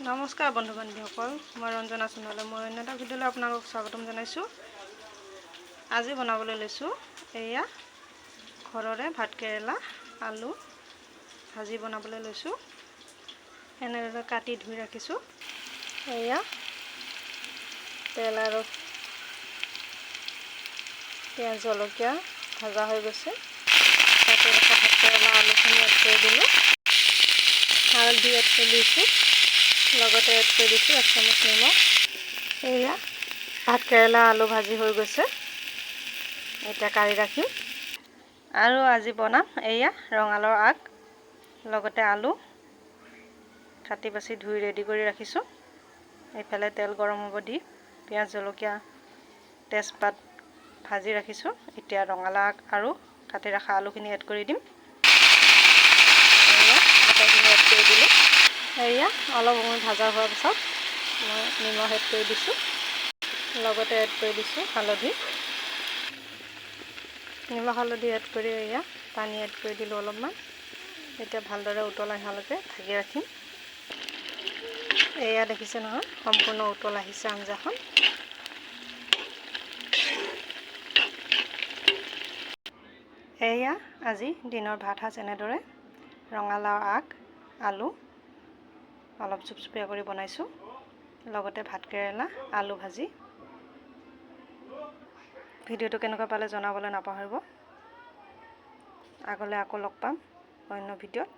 নমস্কাৰ বন্ধু বান্ধৱীসকল, মই ৰঞ্জনা সোণোৱালে মই অন্য এটা ভিডিঅ'লৈ আপোনালোকক স্বাগতম জনাইছোঁ। আজি বনাবলৈ লৈছোঁ এয়া ঘৰৰে ভাতকেৰেলা আলু ভাজি বনাবলৈ লৈছোঁ। এনেদৰে কাটি ধুই ৰাখিছোঁ। এয়া তেল আৰু পিঁয়াজ, জলকীয়া ভাজা হৈ গৈছে। কাটি ৰখা ভাতকেৰেলা আলুখিনি এড কৰি দিলোঁ। হালধি এড কৰি দিছোঁ, লগতে এড কৰি দিছোঁ 1 চামুচ নিমখ। এয়া ভাতকেৰেলা আলু ভাজি হৈ গৈছে, এতিয়া কাঢ়ি ৰাখিম। আৰু আজি বনাম এয়া ৰঙালাও আগ লগতে আলু কাটি বাছি ধুই ৰেডি কৰি ৰাখিছোঁ। এইফালে তেল গৰম হ'ব দি পিঁয়াজ, জলকীয়া, তেজপাত ভাজি ৰাখিছোঁ। এতিয়া ৰঙালাও আগ আৰু কাটি ৰখা আলুখিনি এড কৰি দিম। এয়া আটাইখিনি এড কৰি দিলোঁ। এয়া অলপ সময় ভাজা হোৱাৰ পাছত মই নিমখ এড কৰি দিছোঁ, লগতে এড কৰি দিছোঁ হালধি। নিমখ, হালধি এড কৰি এয়া পানী এড কৰি দিলোঁ অলপমান। এতিয়া ভালদৰে উতল অহালৈকে ঢাকি ৰাখিম। এয়া দেখিছে নহয়, সম্পূৰ্ণ উতল আহিছে আঞ্জাখন। এয়া আজি দিনৰ ভাত সাজ এনেদৰে ৰঙালাও আগ আলু অলপ চুপচুপীয়া কৰি বনাইছোঁ, লগতে ভাতকেৰেলা আলু ভাজি। ভিডিঅ'টো কেনেকুৱা পালে জনাবলৈ নাপাহৰিব। আগলৈ আকৌ লগ পাম অন্য ভিডিঅ'ত।